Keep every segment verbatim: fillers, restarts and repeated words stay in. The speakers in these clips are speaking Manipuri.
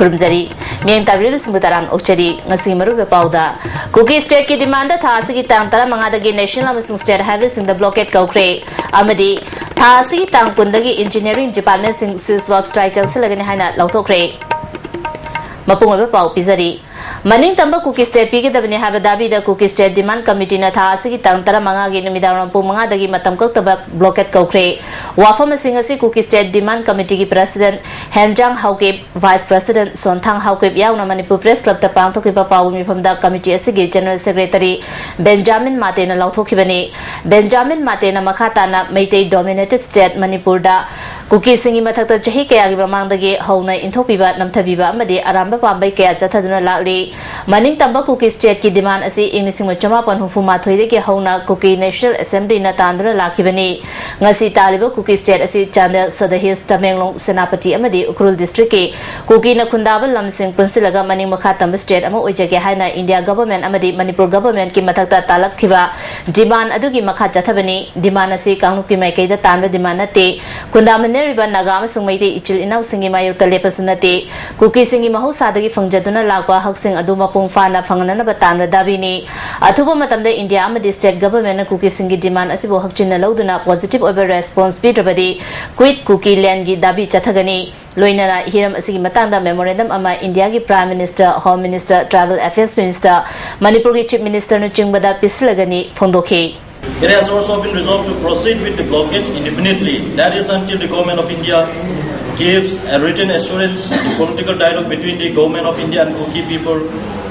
ꯈꯨꯔꯨꯝꯖꯔꯤ꯫ ꯃꯤꯠꯌꯦꯡ ꯇꯥꯕꯤꯔꯤꯕꯁꯤꯡꯕꯨ ꯇꯔꯥꯝꯅ ꯑꯣꯛꯆꯔꯤ꯫ ꯉꯁꯤ ꯃꯔꯨꯑꯣꯏꯕ ꯄꯥꯎꯗ, ꯀꯨꯀꯤ ꯁ꯭ꯇꯦꯠꯀꯤ ꯗꯤꯃꯥꯟꯗ ꯊꯥ ꯑꯁꯤꯒꯤ ꯇꯥꯡ ꯇꯔꯥꯃꯉꯥꯗꯒꯤ ꯅꯦꯁꯅꯦꯜ ꯑꯃꯁꯨꯡ ꯁ꯭ꯇꯦꯠ ꯍꯥꯏꯋꯦꯁꯤꯡꯗ ꯕ꯭ꯂꯣꯀꯦꯠ ꯀꯧꯈ꯭ꯔꯦ ꯑꯃꯗꯤ ꯊꯥ ꯑꯁꯤꯒꯤ ꯇꯥꯡ ꯀꯨꯟꯗꯒꯤ ꯏꯟꯖꯤꯅꯤꯌꯥꯔꯤꯡ ꯗꯤꯄꯥꯔꯠꯃꯦꯟꯁꯤꯡ ꯁꯤꯜ ꯋꯥꯔꯛ ꯁ꯭ꯇ꯭ꯔꯥꯏꯛ ꯆꯪꯁꯤꯜꯂꯒꯅꯤ ꯍꯥꯏꯅ ꯂꯥꯎꯊꯣꯛꯈ꯭ꯔꯦ꯫ ꯃꯄꯨꯡ ꯑꯣꯏꯕ ꯄꯥꯎ ꯄꯤꯖꯔꯤ꯫ ꯃꯅꯤꯡ ꯇꯝꯕ ꯀꯨꯀꯤ ꯁ꯭ꯇꯦꯠ ꯄꯤꯒꯗꯕꯅꯤ ꯍꯥꯏꯕ ꯗꯥꯕꯤꯗ ꯀꯨꯀꯤ ꯁ꯭ꯇꯦꯠ ꯗꯤꯃꯥꯟ ꯀꯃꯤꯇꯤꯅ ꯊꯥ ꯑꯁꯤꯒꯤ ꯇꯥꯡ ꯇꯔꯥꯃꯉꯥꯒꯤ ꯅꯨꯃꯤꯗꯥꯡꯋꯥꯏꯔꯝ ꯄꯨꯡ ꯃꯉꯥꯗꯒꯤ ꯃꯇꯝ ꯀꯛꯇꯕ ꯕ꯭ꯂꯣꯀꯦꯠ ꯀꯧꯈ꯭ꯔꯦ꯫ ꯋꯥꯐꯝꯁꯤꯡ ꯑꯁꯤ ꯀꯨꯀꯤ ꯁ꯭ꯇꯦꯠ ꯗꯤꯃꯥꯟ ꯀꯃꯤꯇꯤꯒꯤ ꯄ꯭ꯔꯁꯤꯗꯦꯟꯠ ꯍꯦꯟꯖꯥꯡ ꯍꯥꯎꯀꯤꯞ, ꯚꯥꯏꯁ ꯄ꯭ꯔꯁꯤꯗꯦꯟꯠ ꯁꯣꯟꯊꯥꯡ ꯍꯥꯎꯀꯤꯞ ꯌꯥꯎꯅ ꯃꯅꯤꯄꯨꯔ ꯄ꯭ꯔꯦꯁ ꯀ꯭ꯂꯕꯇ ꯄꯥꯡꯊꯣꯛꯈꯤꯕ ꯄꯥꯎ ꯃꯤꯐꯝꯗ ꯀꯃꯤꯇꯤ ꯑꯁꯤꯒꯤ ꯖꯦꯅꯔꯦꯜ ꯁꯦꯀ꯭ꯔꯦꯇꯔꯤ ꯕꯦꯟꯖꯥꯃꯤꯟ ꯃꯥꯇꯦꯅ ꯂꯥꯎꯊꯣꯛꯈꯤꯕꯅꯤ꯫ ꯕꯦꯟꯖꯥꯃꯤꯟ ꯃꯥꯇꯦꯅ ꯃꯈꯥ ꯇꯥꯅ ꯃꯩꯇꯩ ꯗꯣꯃꯤꯅꯦꯇꯦꯗ ꯁ꯭ꯇꯦꯠ ꯃꯅꯤꯄꯨꯔꯗ ꯀꯨꯀꯤꯁꯤꯡꯒꯤ ꯃꯊꯛꯇ ꯆꯍꯤ ꯀꯌꯥꯒꯤ ꯃꯃꯥꯡꯗꯒꯤ ꯍꯧꯅ ꯏꯟꯊꯣꯛꯄꯤꯕ, ꯅꯝꯊꯕꯤꯕ ꯑꯃꯗꯤ ꯑꯔꯥꯟꯕ ꯄꯥꯝꯕꯩ ꯀꯌꯥ ꯆꯠꯊꯗꯨꯅ ꯂꯥꯛꯂꯤ꯫ ꯃꯅꯤꯡ ꯇꯝꯕ ꯀꯨꯀꯤ ꯁ꯭ꯇꯦꯠꯀꯤ ꯗꯤꯃꯥꯟ ꯑꯁꯤ ꯏꯪ ꯂꯤꯁꯤꯡ ꯑꯃ ꯆꯃꯥꯄꯟ ꯍꯨꯝꯐꯨ ꯃꯥꯊꯣꯏꯗꯒꯤ ꯍꯧꯅ ꯀꯨꯀꯤ ꯅꯦꯁꯅꯦꯜ ꯑꯦꯁꯦꯝꯕ꯭ꯂꯤꯅ ꯇꯥꯟꯗꯨꯅ ꯂꯥꯛꯈꯤꯕꯅꯤ꯫ ꯉꯁꯤ ꯇꯥꯜꯂꯤꯕ ꯀꯨꯀꯤ ꯁ꯭ꯇꯦꯠ ꯑꯁꯤ ꯆꯥꯟꯗꯦꯜ, ꯁꯗ ꯍꯤꯜꯁ, ꯇꯃꯦꯡꯂꯣꯡ, ꯁꯦꯅꯥꯄꯇꯤ ꯑꯃꯗꯤ ꯎꯈ꯭ꯔꯨꯜ ꯗꯤꯁꯇ꯭ꯔꯤꯛꯀꯤ ꯀꯨꯀꯤꯅ ꯈꯨꯟꯗꯥꯕ ꯂꯝꯁꯤꯡ ꯄꯨꯟꯁꯤꯜꯂꯒ ꯃꯅꯤꯡ ꯃꯈꯥ ꯇꯝꯕ ꯁ꯭ꯇꯦꯠ ꯑꯃ ꯑꯣꯏꯖꯒꯦ ꯍꯥꯏꯅ ꯏꯟꯗꯤꯌꯥ ꯒꯚꯔꯟꯃꯦꯟꯠ ꯑꯃꯗꯤ ꯃꯅꯤꯄꯨꯔ ꯒꯚꯔꯟꯃꯦꯟꯠꯀꯤ ꯃꯊꯛꯇ ꯇꯥꯜꯂꯛꯈꯤꯕ ꯗꯤꯃꯥꯟ ꯑꯗꯨꯒꯤ ꯃꯈꯥ ꯆꯠꯊꯕꯅꯤ꯫ ꯗꯤꯃꯥꯟ ꯑꯁꯤ ꯀꯥꯡꯂꯨꯞꯀꯤ ꯃꯥꯏꯀꯩꯗ ꯇꯥꯟꯕ ꯗꯤꯃꯥꯟ ꯅꯠꯇꯦ꯫ ꯈꯨꯟꯗꯥꯃꯤꯟꯅꯔꯤꯕ ꯅꯥꯒꯥ ꯑꯃꯁꯨꯡ ꯃꯩꯇꯩ ꯏꯆꯤꯜ ꯏꯅꯥꯎꯁꯤꯡꯒꯤ ꯃꯥꯌꯣꯛꯇ ꯂꯦꯞꯄꯁꯨ ꯅꯠꯇꯦ꯫ ꯀꯨꯀꯤꯁꯤꯡꯒꯤ ꯃꯍꯧꯁꯥꯗꯒꯤ ꯐꯪꯖꯗꯨꯅ ꯂꯥꯛꯄ ꯍꯛꯁꯤꯡ ꯑꯗꯨ ꯃꯄꯨꯡ ꯐꯥꯅ ꯐꯪꯍꯟꯅꯅꯕ ꯇꯥꯟꯕ ꯗꯥꯕꯤꯅꯤ꯫ ꯑꯊꯨꯕ ꯃꯇꯝꯗ ꯏꯟꯗꯤꯌꯥ ꯑꯃꯗꯤ ꯁ꯭ꯇꯦꯠ ꯒꯚꯔꯟꯃꯦꯟꯠꯅ ꯀꯨꯀꯤꯁꯤꯡꯒꯤ ꯗꯤꯃꯥꯟ ꯑꯁꯤꯕꯨ ꯍꯛꯆꯤꯟꯅ ꯂꯧꯗꯨꯅ ꯄꯣꯖꯤꯇꯤꯚ ꯑꯣꯏꯕ ꯔꯦꯁꯄꯣꯟꯁ ꯄꯤꯗ꯭ꯔꯕꯗꯤ ꯀ꯭ꯋꯤꯠ ꯀꯨꯀꯤ ꯂꯦꯟꯒꯤ ꯗꯥꯕꯤ ꯆꯠꯊꯒꯅꯤ꯫ ꯂꯣꯏꯅꯅ ꯍꯤꯔꯝ ꯑꯁꯤꯒꯤ ꯃꯇꯥꯡꯗ ꯃꯦꯃꯣꯔꯦꯟꯗꯝ ꯑꯃ ꯏꯟꯗꯤꯌꯥꯒꯤ prime minister, home minister, tribal affairs minister, ꯃꯅꯤꯄꯨꯔꯒꯤ ꯆꯤꯐ ꯃꯤꯅꯤꯁꯇꯔꯅꯆꯤꯡꯕꯗ ꯄꯤꯁꯤꯜꯂꯒꯅꯤ ꯐꯣꯡꯗꯣꯛꯈꯤ꯫ It has also been resolved to proceed with the blockade indefinitely, that is, until the Government of India gives a written assurance the political dialogue between the Government of India and Kuki people,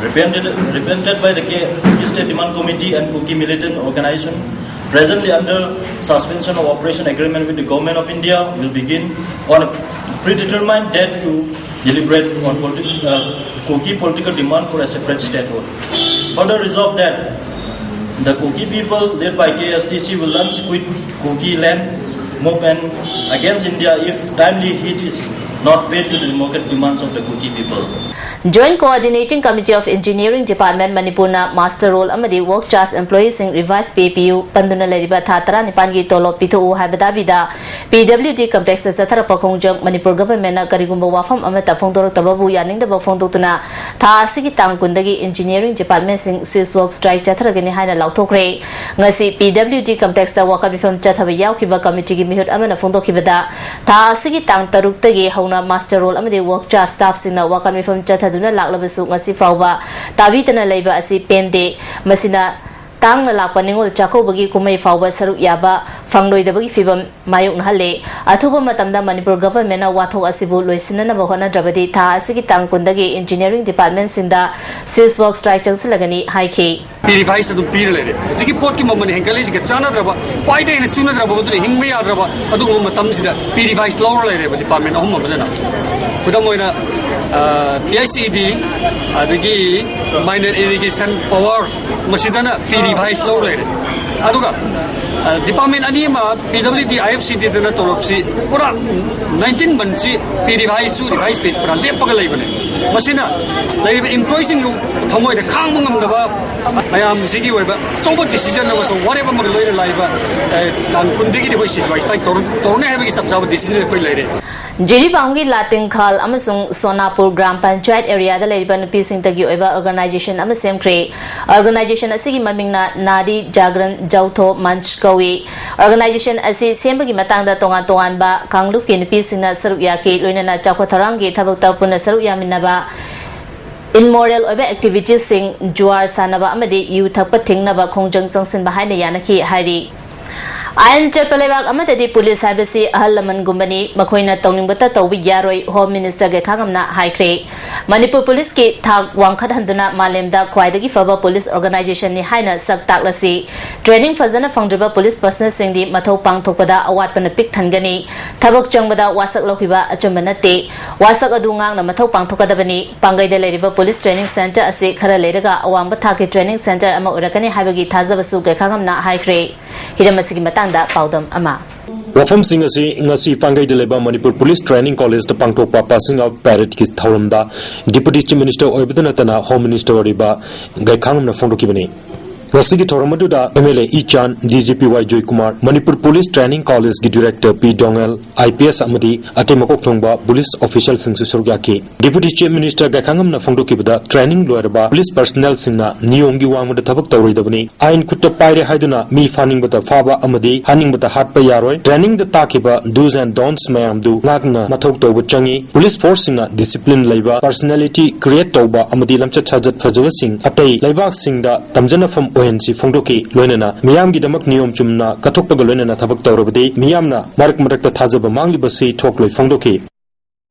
represented, represented by the K- Kuki State Demand Committee and Kuki militant organization, presently under suspension of operation agreement with the Government of India, will begin on a predetermined date to deliberate on politi- uh, Kuki political demand for a separate statehood. Further resolve that the Kuki people led by K S D C will launch Quit Kuki Land movement against India if timely heed is not paid to the democratic demands of the Kuki people. Joint Coordinating Committee of Engineering Department ꯃꯅꯤꯄꯨꯔꯅ ꯃꯥꯁꯇꯔ ꯔꯣꯜ ꯑꯃꯗꯤ ꯋꯔꯛ ꯆꯥꯔꯖ ꯑꯦꯝꯄ꯭ꯂꯣꯌꯤꯁꯤꯡ ꯔꯤꯚꯥꯏꯁ ꯄꯦ ꯄꯤꯌꯨ, ꯄꯟꯗꯨꯅ ꯂꯩꯔꯤꯕ ꯊꯥ ꯇꯔꯥꯅꯤꯄꯥꯟꯒꯤ ꯇꯣꯂꯣꯞ ꯄꯤꯊꯣꯛꯎ ꯍꯥꯏꯕ ꯗꯥꯕꯤꯗ ꯄꯤ ꯗꯕ꯭ꯂꯤꯎ ꯗꯤ ꯀꯝꯄ꯭ꯂꯦꯛꯁꯇ ꯆꯠꯊꯔꯛꯄ ꯈꯣꯡꯖꯪ ꯃꯅꯤꯄꯨꯔ ꯒꯚꯔꯟꯃꯦꯟꯠꯅ ꯀꯔꯤꯒꯨꯝꯕ ꯋꯥꯐꯝ ꯑꯃꯠꯇ ꯐꯣꯡꯗꯣꯔꯛꯇꯕꯕꯨ ꯌꯥꯅꯤꯡꯗꯕ ꯐꯣꯡꯗꯣꯛꯇꯨꯅ ꯊꯥ ꯑꯁꯤꯒꯤ ꯇꯥꯡ ꯀꯨꯟꯗꯒꯤ ꯏꯟꯖꯤꯅꯤꯌꯔꯤꯡ ꯗꯤꯄꯥꯔꯠꯃꯦꯟꯠꯁꯤꯡ ꯁꯤꯜꯁ ꯋꯥꯛ ꯁ꯭ꯇ꯭ꯔꯥꯏꯛ ꯆꯠꯊꯔꯒꯅꯤ ꯍꯥꯏꯅ ꯂꯥꯎꯊꯣꯛꯈ꯭ꯔꯦ꯫ ꯉꯁꯤ ꯄꯤ ꯗꯕ꯭ꯂꯤꯎ ꯗꯤ ꯀꯝꯄ꯭ꯂꯦꯛꯁꯇ ꯋꯥꯀꯠ ꯃꯤꯐꯝ ꯆꯠꯊꯕ ꯌꯥꯎꯈꯤꯕ ꯀꯃꯤꯇꯤꯒꯤ ꯃꯤꯍꯨꯠ ꯑꯃꯅ ꯐꯣꯡꯗꯣꯛꯈꯤꯕꯗ, ꯊꯥ ꯑꯁꯤꯒꯤ ꯇꯥꯡ ꯇꯔꯨꯛꯇꯒꯤ ꯍꯧꯅ ꯃꯥꯁꯇꯔ ꯔꯣꯜ ꯑꯃꯗꯤ ꯋꯥꯛ ꯆꯥ ꯁ꯭ꯇꯥꯐꯁꯤꯡꯅ ꯋꯥꯀꯠ ꯃꯤꯐꯝ ꯆꯠꯊꯗꯨꯅ ꯂꯥꯛꯂꯕꯁꯨ ꯉꯁꯤ ꯐꯥꯎꯕ ꯇꯥꯕꯤꯗꯅ ꯂꯩꯕ ꯑꯁꯤ ꯄꯦꯟꯗꯦ꯫ ꯃꯁꯤꯅ ꯇꯥꯡꯅ ꯂꯥꯛꯄ ꯅꯤꯉꯣꯜ ꯆꯥꯛꯀꯧꯕꯒꯤ ꯀꯨꯝꯍꯩ ꯐꯥꯎꯕ ꯁꯔꯨꯛ ꯌꯥꯕ ꯐꯪꯂꯣꯏꯗꯕꯒꯤ ꯐꯤꯚꯝ ꯃꯥꯌꯣꯛꯅꯍꯜꯂꯦ꯫ ꯑꯊꯨꯕ ꯃꯇꯝꯗ ꯃꯅꯤꯄꯨꯔ ꯒꯚꯔꯟꯃꯦꯟꯠꯅ ꯋꯥꯊꯣꯛ ꯑꯁꯤꯕꯨ ꯂꯣꯏꯁꯤꯟꯅꯅꯕ ꯍꯣꯠꯅꯗ꯭ꯔꯕꯗꯤ ꯊꯥ ꯑꯁꯤꯒꯤ ꯇꯥꯡ ꯀꯨꯟꯗꯒꯤ ꯏꯟꯖꯤꯅꯤꯌꯔꯤꯡ ꯗꯤꯄꯥꯔꯠꯃꯦꯟꯠꯁꯤꯡꯗ ꯁꯤꯜꯁ ꯋꯥꯛ ꯁ꯭ꯇ꯭ꯔꯥꯏꯛ ꯆꯪꯁꯤꯜꯂꯒꯅꯤ ꯍꯥꯏꯈꯤ꯫ ꯄꯤ ꯔꯤꯚꯥꯏꯁ ꯑꯗꯨꯝ ꯄꯤꯔ ꯂꯩꯔꯦ꯫ ꯍꯧꯖꯤꯛꯀꯤ ꯄꯣꯠꯀꯤ ꯃꯃꯜ ꯍꯦꯟꯒꯠꯂꯛꯏꯁꯤꯒ ꯆꯥꯟꯅꯗ꯭ꯔꯕ, ꯈ꯭ꯋꯥꯏꯗꯒꯤ ꯍꯦꯟꯅ ꯆꯨꯅꯗ꯭ꯔꯕ, ꯑꯗꯨꯅ ꯍꯤꯡꯕ ꯌꯥꯗ꯭ꯔꯕ ꯑꯗꯨꯒꯨꯝꯕ ꯃꯇꯝꯁꯤꯗ ꯄꯤ ꯔꯤꯚꯥꯏꯁ ꯂꯧꯔ ꯂꯩꯔꯦꯕ ꯗꯤꯄꯥꯔꯠꯃꯦꯟꯠ ꯑꯍꯨꯝ ꯑꯃꯗꯅ꯫ ꯈꯨꯗꯝ ꯑꯣꯏꯅ, ꯄꯤ ꯑꯩꯆ ꯏ ꯗꯤ, ꯑꯗꯒꯤ ꯃꯥꯏꯅꯔ ꯏꯔꯤꯒꯦꯁꯟ ꯄꯋꯥꯔ, ꯃꯁꯤꯗꯅ ꯄꯤ ꯔꯤꯚꯥꯏꯁ ꯂꯧꯔ ꯂꯩꯔꯦ꯫ ꯑꯗꯨꯒ, ꯑ, ꯗꯤꯄꯥꯔꯠꯃꯦꯟꯠ ꯑꯅꯤ ꯑꯃ, ꯄꯤ ꯗꯕ꯭ꯂꯤꯎ ꯗꯤ, ꯑꯥꯏ ꯑꯦꯐ ꯁꯤ ꯗꯤꯗꯅ ꯇꯣꯂꯣꯞꯁꯤ ꯄꯨꯔꯥ ꯅꯥꯏꯟꯇꯤꯟ ꯃꯟꯠꯁꯤ ꯄꯤ ꯔꯤꯚꯥꯏꯁꯁꯨ ꯔꯤꯚꯥꯏꯁ ꯄꯦꯁꯤ ꯄꯨꯔꯥ ꯂꯦꯞꯄꯒ ꯂꯩꯕꯅꯦ꯫ ꯃꯁꯤꯅ ꯂꯩꯔꯤꯕ ꯏꯝꯄ꯭ꯂꯣꯌꯤꯁꯤꯡꯁꯨ ꯊꯃꯣꯏꯗ ꯈꯥꯡꯕ ꯉꯝꯗꯕ, ꯃꯌꯥꯝꯁꯤꯒꯤ ꯑꯣꯏꯕ ꯑꯆꯧꯕ ꯗꯤꯁꯤꯖꯟ ꯑꯃꯁꯨꯡ ꯋꯥꯔꯦꯞ ꯑꯃꯒ ꯂꯣꯏꯅ ꯂꯥꯛꯏꯕ, ꯑ, ꯇꯥꯡ ꯀꯨꯟꯗꯒꯤꯗꯤ ꯑꯩꯈꯣꯏ ꯁꯤꯠ ꯋꯥꯏ ꯁ꯭ꯇ꯭ꯔꯥꯏꯛ ꯇꯧꯔ-, ꯇꯧꯔꯅꯤ ꯍꯥꯏꯕꯒꯤ ꯆꯞ ꯆꯥꯕ ꯗꯤꯁꯤꯖꯟ ꯑꯩꯈꯣꯏ ꯂꯩꯔꯦ꯫ ꯖꯤꯔꯤꯕꯥꯝꯒꯤ ꯂꯥꯇꯤꯡꯈꯥꯜ ꯑꯃꯁꯨꯡ ꯁꯣꯅꯥꯄꯨꯔ ꯒ꯭ꯔꯥꯝ ꯄꯟꯆꯥꯌꯠ ꯑꯦꯔꯤꯌꯥꯗ ꯂꯩꯔꯤꯕ ꯅꯨꯄꯤꯁꯤꯡꯇꯒꯤ ꯑꯣꯏꯕ ꯑꯣꯔꯒꯅꯥꯏꯖꯦꯁꯟ ꯑꯃ ꯁꯦꯝꯈ꯭ꯔꯦ꯫ ꯑꯣꯔꯒꯅꯥꯏꯖꯦꯁꯟ ꯑꯁꯤꯒꯤ ꯃꯃꯤꯡꯅ ꯅꯥꯔꯤ ꯖꯥꯒ꯭ꯔꯟ ꯖꯧꯊꯣ ꯃꯟꯆ ꯀꯧꯏ꯫ ꯑꯣꯔꯒꯅꯥꯏꯖꯦꯁꯟ ꯑꯁꯤ ꯁꯦꯝꯕꯒꯤ ꯃꯇꯥꯡꯗ ꯇꯣꯉꯥꯟ ꯇꯣꯉꯥꯟꯕ ꯀꯥꯡꯂꯨꯞꯀꯤ ꯅꯨꯄꯤꯁꯤꯡꯅ ꯁꯔꯨꯛ ꯌꯥꯈꯤ, ꯂꯣꯏꯅꯅ ꯆꯥꯎꯈꯠ ꯊꯧꯔꯥꯡꯒꯤ ꯊꯕꯛꯇ ꯄꯨꯟꯅ ꯁꯔꯨꯛ ꯌꯥꯃꯤꯟꯅꯕ, ꯏꯝꯃꯣꯔꯦꯜ ꯑꯣꯏꯕ ꯑꯦꯛꯇꯤꯚꯤꯇꯤꯁꯁꯤꯡ, ꯖꯨꯋꯥꯔ ꯁꯥꯟꯅꯕ ꯑꯃꯗꯤ ꯌꯨ ꯊꯛꯄ ꯊꯤꯡꯅꯕ ꯈꯣꯡꯖꯪ ꯆꯪꯁꯤꯟꯕ ꯍꯥꯏꯅ ꯌꯥꯅꯈꯤ ꯍꯥꯏꯔꯤ꯫ ꯑꯥꯏꯟ ꯆꯠꯄ ꯂꯩꯕꯥꯛ ꯑꯃꯗꯗꯤ ꯄꯨꯂꯤꯁ ꯍꯥꯏꯕꯁꯤ ꯑꯍꯜ ꯂꯃꯟꯒꯨꯝꯕꯅꯤ, ꯃꯈꯣꯏꯅ ꯇꯧꯅꯤꯡꯕꯇ ꯇꯧꯕ ꯌꯥꯔꯣꯏ, ꯍꯣꯝ ꯃꯤꯅꯤꯁꯇꯔ ꯒꯦꯈꯥꯉꯝꯅ ꯍꯥꯏꯈ꯭ꯔꯦ꯫ ꯃꯅꯤꯄꯨꯔ ꯄꯨꯂꯤꯁꯀꯤ ꯊꯥꯛ ꯋꯥꯡꯈꯠꯍꯟꯗꯨꯅ ꯃꯥꯂꯦꯝꯗ ꯈ꯭ꯋꯥꯏꯗꯒꯤ ꯐꯕ ꯄꯨꯂꯤꯁ ꯑꯣꯔꯒꯅꯥꯏꯖꯦꯁꯟꯅꯤ ꯍꯥꯏꯅ ꯁꯛ ꯇꯥꯛꯂꯁꯤ꯫ ꯇ꯭ꯔꯦꯅꯤꯡ ꯐꯖꯅ ꯐꯪꯗ꯭ꯔꯤꯕ ꯄꯨꯂꯤꯁ ꯄꯔꯁꯅꯦꯜꯁꯤꯡꯗꯤ ꯃꯊꯧ ꯄꯥꯡꯊꯣꯛꯄꯗ ꯑꯋꯥꯠꯄꯅ ꯄꯤꯛ ꯊꯟꯒꯅꯤ꯫ ꯊꯕꯛ ꯆꯪꯕꯗ ꯋꯥꯁꯛ ꯂꯧꯈꯤꯕ ꯑꯆꯨꯝꯕ ꯅꯠꯇꯦ꯫ ꯋꯥꯁꯛ ꯑꯗꯨ ꯉꯥꯛꯅ ꯃꯊꯧ ꯄꯥꯡꯊꯣꯛꯀꯗꯕꯅꯤ꯫ ꯄꯥꯡꯒꯩꯗ ꯂꯩꯔꯤꯕ ꯄꯨꯂꯤꯁ ꯇ꯭ꯔꯦꯅꯤꯡ ꯁꯦꯟꯇꯔ ꯑꯁꯤ ꯈꯔ ꯂꯩꯔꯒ ꯑꯋꯥꯡꯕ ꯊꯥꯛꯀꯤ ꯇ꯭ꯔꯦꯅꯤꯡ ꯁꯦꯟꯇꯔ ꯑꯃ ꯑꯣꯏꯔꯛꯀꯅꯤ ꯍꯥꯏꯕꯒꯤ ꯊꯥꯖꯕꯁꯨ ꯒꯩꯈꯥꯉꯝꯅ ꯍꯥꯏꯈ꯭ꯔꯦ꯫ ꯍꯤꯔꯝ ꯑꯁꯤꯒꯤ ꯃꯇꯥꯡꯗ ꯄꯥꯎꯗꯝ ꯑꯃ꯫ ꯋꯥꯐꯝꯁꯤꯡ ꯑꯁꯤ ꯉꯁꯤ ꯄꯥꯡꯒꯩꯗ ꯂꯩꯕ ꯃꯅꯤꯄꯨꯔ ꯄꯨꯂꯤꯁ ꯇ꯭ꯔꯦꯅꯤꯡ ꯀꯣꯂꯦꯖꯇ ꯄꯥꯡꯊꯣꯛꯄ ꯄꯥꯁꯤꯡ ꯑꯥꯎꯠ ꯄꯦꯔꯦꯗꯀꯤ ꯊꯧꯔꯝꯗ ꯗꯤꯄꯨꯇꯤ ꯆꯤꯐ ꯃꯤꯅꯤꯁꯇꯔ ꯑꯣꯏꯕꯇ ꯅꯠꯇꯅ ꯍꯣꯝ ꯃꯤꯅꯤꯁꯇꯔ ꯑꯣꯏꯔꯤꯕ ꯒꯩꯈꯥꯉꯝꯅ ꯐꯣꯡꯗꯣꯛꯈꯤꯕꯅꯤ꯫ ꯉꯁꯤꯒꯤ ꯊꯧꯔꯝ ꯑꯗꯨꯗ ꯑꯦꯝ ꯑꯦꯜ ꯑꯦ ꯏ ꯆꯥꯟ, D G P Y Joykumar, Manipur police training ꯀꯣꯂꯦꯖꯀꯤ director P Dongel, I P S ꯑꯃꯗꯤ ꯑꯇꯩ ꯃꯀꯣꯛ ꯊꯣꯡꯕ ꯄꯨꯂꯤꯁ ꯑꯣꯐꯤꯁꯤꯌꯦꯜꯁꯤꯡꯁꯨ ꯁꯔꯨꯛ ꯌꯥꯈꯤ꯫ ꯗꯤꯄꯨꯇꯤ ꯆꯤꯐ ꯃꯤꯅꯤꯁꯇꯔ ꯒꯥꯏꯈꯥꯉꯝꯅ ꯐꯣꯡꯗꯣꯛꯈꯤꯕꯗ, ꯇ꯭ꯔꯦꯅꯤꯡ ꯂꯣꯏꯔꯕ ꯄꯨꯂꯤꯁ ꯄꯔꯁꯅꯦꯜꯁꯤꯡꯅ ꯅꯤꯌꯣꯝꯒꯤ ꯋꯥꯡꯃꯗ ꯊꯕꯛ ꯇꯧꯔꯣꯏꯗꯕꯅꯤ꯫ ꯑꯥꯏꯟ ꯈꯨꯠꯇ ꯄꯥꯏꯔꯦ ꯍꯥꯏꯗꯨꯅ ꯃꯤ ꯐꯥꯅꯤꯡꯕꯗ ꯐꯥꯕ ꯑꯃꯗꯤ ꯍꯥꯠꯅꯤꯡꯕꯗ ꯍꯥꯠꯄ ꯌꯥꯔꯣꯏ꯫ ꯇ꯭ꯔꯦꯅꯤꯡꯗ ꯇꯥꯛꯈꯤꯕ do's and don'ts ꯃꯌꯥꯝꯗꯨ ꯉꯥꯛꯅ ꯃꯊꯧ ꯇꯧꯕ ꯆꯪꯏ꯫ ꯄꯨꯂꯤꯁ ꯐꯣꯔꯁꯁꯤꯡꯅ ꯗꯤꯁꯤꯄ꯭ꯂꯤꯟ ꯂꯩꯕ, ꯄꯔꯁꯅꯦꯂꯤꯇꯤ ꯀ꯭ꯔꯤꯌꯦꯠ ꯇꯧꯕ ꯑꯃꯗꯤ ꯂꯝꯆꯠ ꯁꯥꯖꯠ ꯐꯖꯕꯁꯤꯡ ꯑꯇꯩ ꯂꯩꯕꯥꯛꯁꯤꯡꯗ ꯇꯝꯖꯅꯐꯝ ꯑꯣꯏꯍꯟꯁꯤ ꯐꯣꯡꯗꯣꯛꯈꯤ꯫ ꯂꯣꯏꯅꯅ ꯃꯤꯌꯥꯝꯒꯤꯗꯃꯛ ꯅꯤꯌꯣꯝ ꯆꯨꯝꯅ ꯀꯠꯊꯣꯛꯄꯒ ꯂꯣꯏꯅꯅ ꯊꯕꯛ ꯇꯧꯔꯕꯗꯤ ꯃꯤꯌꯥꯝꯅ ꯃꯔꯛ ꯃꯔꯛꯇ ꯊꯥꯖꯕ ꯃꯥꯡꯂꯤꯕꯁꯤ ꯊꯣꯛꯂꯣꯏ ꯐꯣꯡꯗꯣꯛꯈꯤ꯫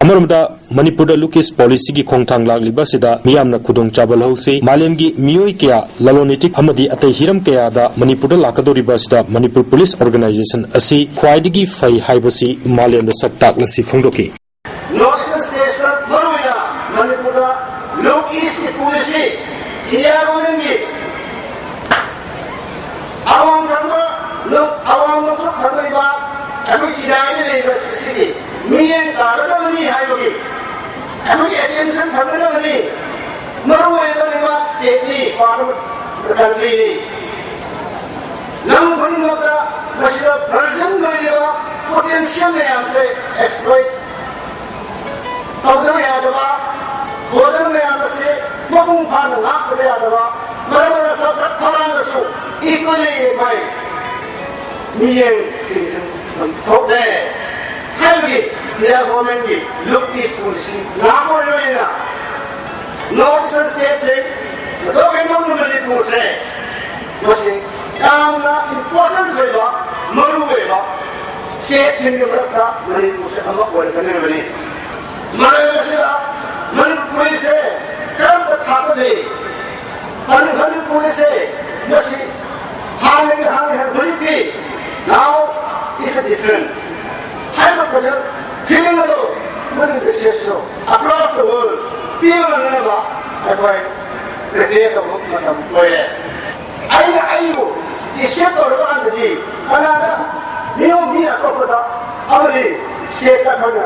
ꯑꯃꯔꯣꯝꯗ, ꯃꯅꯤꯄꯨꯔꯗ ꯂꯨꯛ ꯏꯁ ꯄꯣꯂꯤꯁꯤꯒꯤ ꯈꯣꯡꯊꯥꯡ ꯂꯥꯛꯂꯤꯕ ꯑꯁꯤꯗ ꯃꯤꯌꯥꯝꯅ ꯈꯨꯗꯣꯡꯆꯥꯕ ꯂꯧꯍꯧꯁꯤ꯫ ꯃꯥꯂꯦꯝꯒꯤ ꯃꯤꯑꯣꯏ ꯀꯌꯥ, ꯂꯂꯣꯟ ꯏꯇꯤꯛ ꯑꯃꯗꯤ ꯑꯇꯩ ꯍꯤꯔꯝ ꯀꯌꯥꯗ ꯃꯅꯤꯄꯨꯔꯗ ꯂꯥꯛꯀꯗꯧꯔꯤꯕ ꯑꯁꯤꯗ ꯃꯅꯤꯄꯨꯔ ꯄꯨꯂꯤꯁ ꯑꯣꯔꯒꯅꯥꯏꯖꯦꯁꯟ ꯑꯁꯤ ꯈ꯭ꯋꯥꯏꯗꯒꯤ ꯐꯩ ꯍꯥꯏꯕꯁꯤ ꯃꯥꯂꯦꯝꯗ ꯁꯛ ꯇꯥꯛꯂꯁꯤ ꯐꯣꯡꯗꯣꯛꯈꯤ꯫ ꯅꯣꯔꯠ ꯏꯁꯇꯔꯟ ꯁ꯭ꯇꯦꯠꯁꯇ, ꯃꯔꯨꯑꯣꯏꯅ ꯃꯅꯤꯄꯨꯔꯗ, ꯂꯨꯛ ꯏꯁꯀꯤ ꯄꯣꯂꯤꯁꯤ, ꯏꯟꯗꯤꯌꯥ ꯒꯣꯔꯃꯦꯟꯒꯤ ꯑꯋꯥꯡ ꯊꯪꯕ, ꯑꯋꯥꯡ ꯅꯣꯡꯆꯨꯞ ꯊꯪꯕ ꯂꯩꯕꯥꯛ, ꯑꯩꯈꯣꯏ ꯆꯤꯅꯥꯏꯗ ꯂꯩꯔꯤꯕ ꯑꯁꯤꯒꯤ ꯃꯤꯠꯌꯦꯡ ꯇꯥꯒꯗꯕꯅꯤ ꯍꯥꯏꯕꯒꯤ ꯑꯩꯈꯣꯏꯒꯤ ꯑꯦꯇꯦꯟꯁꯟ ꯊꯝꯒꯗꯕꯅꯤ꯫ ꯃꯔꯨꯑꯣꯏꯕ ꯂꯩꯕꯥꯛ ꯁ꯭ꯇꯦꯠꯅꯤ, ꯄꯥꯔꯠ ꯑꯣꯐ ꯀꯟꯇ꯭ꯔꯤꯅꯤ꯫ ꯂꯝ ꯈꯨꯗꯤꯡꯃꯛꯇ ꯃꯁꯤꯗ ꯚꯔꯖꯤꯟ ꯑꯣꯏꯔꯤꯕ ꯄꯣꯇꯦꯟꯁꯤꯌꯦꯜ ꯃꯌꯥꯝꯁꯦ ꯑꯦꯛꯁꯄ꯭ꯂꯣꯏꯠ ꯇꯧꯗꯕ ꯌꯥꯗꯕ, ꯕꯣꯔꯗꯔ ꯃꯌꯥꯝ ꯑꯁꯤ ꯃꯄꯨꯡ ꯐꯥꯅ ꯉꯥꯛꯇꯕ ꯌꯥꯗꯕ, ꯃꯔꯝ ꯑꯗꯨꯅ ꯁꯔꯀꯥꯔ ꯊꯧꯔꯥꯡꯗꯁꯨ ꯏꯀ꯭ꯋꯦꯂꯤ ꯑꯩꯈꯣꯏ ꯃꯤꯠꯌꯦꯡꯁꯤꯡꯁꯤ ꯊꯣꯛꯂꯦ ꯍꯥꯏꯕꯒꯤ ꯏꯟꯗꯤꯌꯥ ꯒꯣꯔꯃꯦꯟꯒꯤ ꯂꯨꯛ ꯏꯁ ꯄꯣꯂꯤꯁꯤ ꯂꯥꯛꯄ ꯑꯣꯏꯕꯅꯤꯅ ꯅꯣꯔꯠ ꯏꯁꯇꯔꯟ ꯁ꯭ꯇꯦꯠꯁꯤꯡ, ꯃꯇꯧ ꯀꯔꯝꯅ ꯃꯅꯤꯄꯨꯔꯁꯦ, ꯃꯁꯤ ꯌꯥꯝꯅ ꯏꯝꯄꯣꯔꯇꯦꯟꯁ ꯑꯣꯏꯕ, ꯃꯔꯨ ꯑꯣꯏꯕ ꯁ꯭ꯇꯦꯠꯁꯤꯡꯒꯤ ꯃꯔꯛꯇ ꯃꯅꯤꯄꯨꯔꯁꯦ ꯑꯃ ꯑꯣꯏꯔꯛꯀꯗꯧꯔꯤꯕꯅꯤ꯫ ꯃꯔꯝ ꯑꯁꯤꯗ ꯃꯅꯤꯄꯨꯔꯤꯁꯦ ꯀꯔꯝꯕ ꯊꯥꯛꯇꯗꯤ ꯃꯅꯤ-, ꯃꯅꯤꯄꯨꯔꯤꯁꯦ ꯃꯁꯤ ꯍꯥꯟꯅꯒꯤ ꯍꯥꯟꯅꯒꯤ ꯍꯧꯖꯤꯛꯇꯤ now is a different ꯍꯥꯏꯕ ꯐꯤꯂꯤꯡ ꯑꯗꯨ ꯃꯅꯤꯄꯨꯔ ꯁ꯭ꯇꯦꯠꯁꯨ across the world ꯄꯤꯕ ꯉꯝꯅꯕ ꯑꯩꯈꯣꯏ ꯄ꯭ꯔꯤꯄꯦꯌꯔ ꯇꯧꯕ ꯃꯇꯝ ꯑꯣꯏꯔꯦ꯫ ꯑꯩꯅ ꯑꯩꯕꯨ ꯏꯁꯀꯦꯞ ꯇꯧꯔꯕ ꯀꯥꯟꯗꯗꯤ ꯀꯅꯥꯗ ꯃꯤꯑꯣꯏ ꯃꯤ ꯑꯇꯣꯞꯄꯗ ꯑꯃꯗꯤ ꯁ꯭ꯇꯦꯠꯇ ꯑꯩꯈꯣꯏꯅ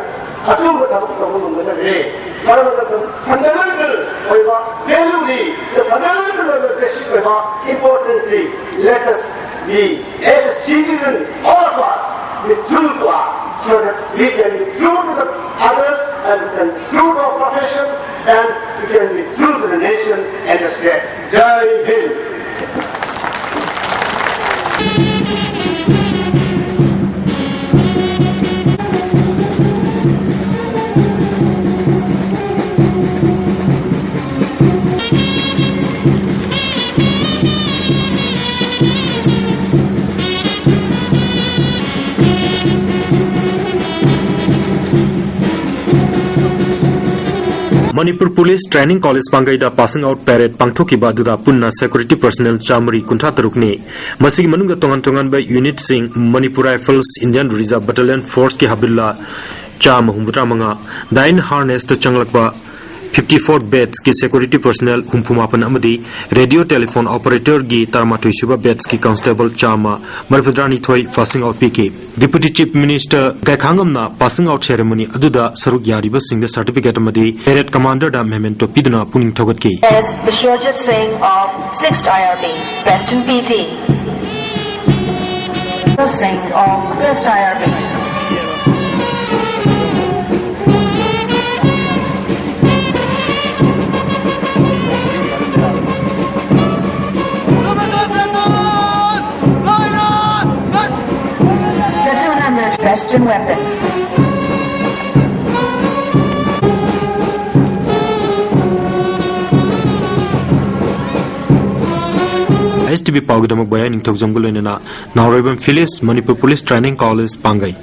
ꯑꯆꯨꯝꯕ ꯊꯕꯛ ꯇꯧꯕ ꯉꯝꯒꯗꯕꯅꯤ꯫ ꯃꯔꯝ ꯑꯗꯨꯅ fundamental ꯑꯣꯏꯕ value ꯗꯤ, the fundamental ꯑꯣꯏꯕ basic ꯑꯣꯏꯕ importance D, let us be as a citizen, all of us, be true to us, so that we can be true to the others, and we can be true to our profession, and we can be true to the nation and the state. Jai Hind. Manipur Police Training College ꯄꯥꯡꯒꯩꯗ passing out parade ꯄꯥꯡꯊꯣꯛꯈꯤꯕ ꯑꯗꯨꯗ ꯄꯨꯟꯅ security personnel ꯆꯥꯃꯔꯤ ꯀꯨꯟꯊ꯭ꯔꯥ ꯇꯔꯨꯛꯅꯤ꯫ ꯃꯁꯤꯒꯤ ꯃꯅꯨꯡꯗ ꯇꯣꯉꯥꯟ ꯇꯣꯉꯥꯟꯕ unit ꯁꯤꯡ, Manipur Rifles, Indian Reserve Battalion Force ꯀꯤ ꯍꯥꯕꯤꯜꯂꯥ ꯆꯥꯝꯃ ꯍꯨꯝꯐꯨꯇꯔꯥ ꯃꯉꯥ, Dine Harness ꯇ ꯆꯪꯂꯛꯄ fifty four batch ꯀꯤ security personnel ꯍꯨꯝꯐꯨ ꯃꯥꯄꯟ ꯑꯃꯗꯤ radio telephone operator ꯒꯤ ꯇꯔꯥꯃꯥꯊꯣꯏ ꯁꯨꯕ batch ꯀꯤ constable ꯆꯥꯝꯃ ꯃꯔꯤꯐꯨꯇꯔꯥꯅꯤꯊꯣꯏ passing out ꯄꯤꯈꯤ꯫ Deputy Chief Minister ꯒꯥꯏꯈꯥꯉꯝꯅ passing out ceremony ꯑꯗꯨꯗ ꯁꯔꯨꯛ ꯌꯥꯔꯤꯕꯁꯤꯡꯗ certificate ꯑꯃꯗꯤ parade commander ꯗ memento ꯄꯤꯗꯨꯅ ꯄꯨꯛꯅꯤꯡ ꯊꯧꯒꯠꯈꯤ꯫ As Biswajit Singh of sixth I R B, Western P T. Singh of fifth I R B. Platoon and Western weapon. S T V ꯄꯥꯎꯒꯤꯗꯃꯛ ꯕꯌꯥꯏ ꯅꯤꯡꯊꯧꯖꯝꯒ ꯂꯣꯏꯅꯅ Naoreibam Philips, Manipur police training college, ꯄꯥꯡꯒꯩ꯫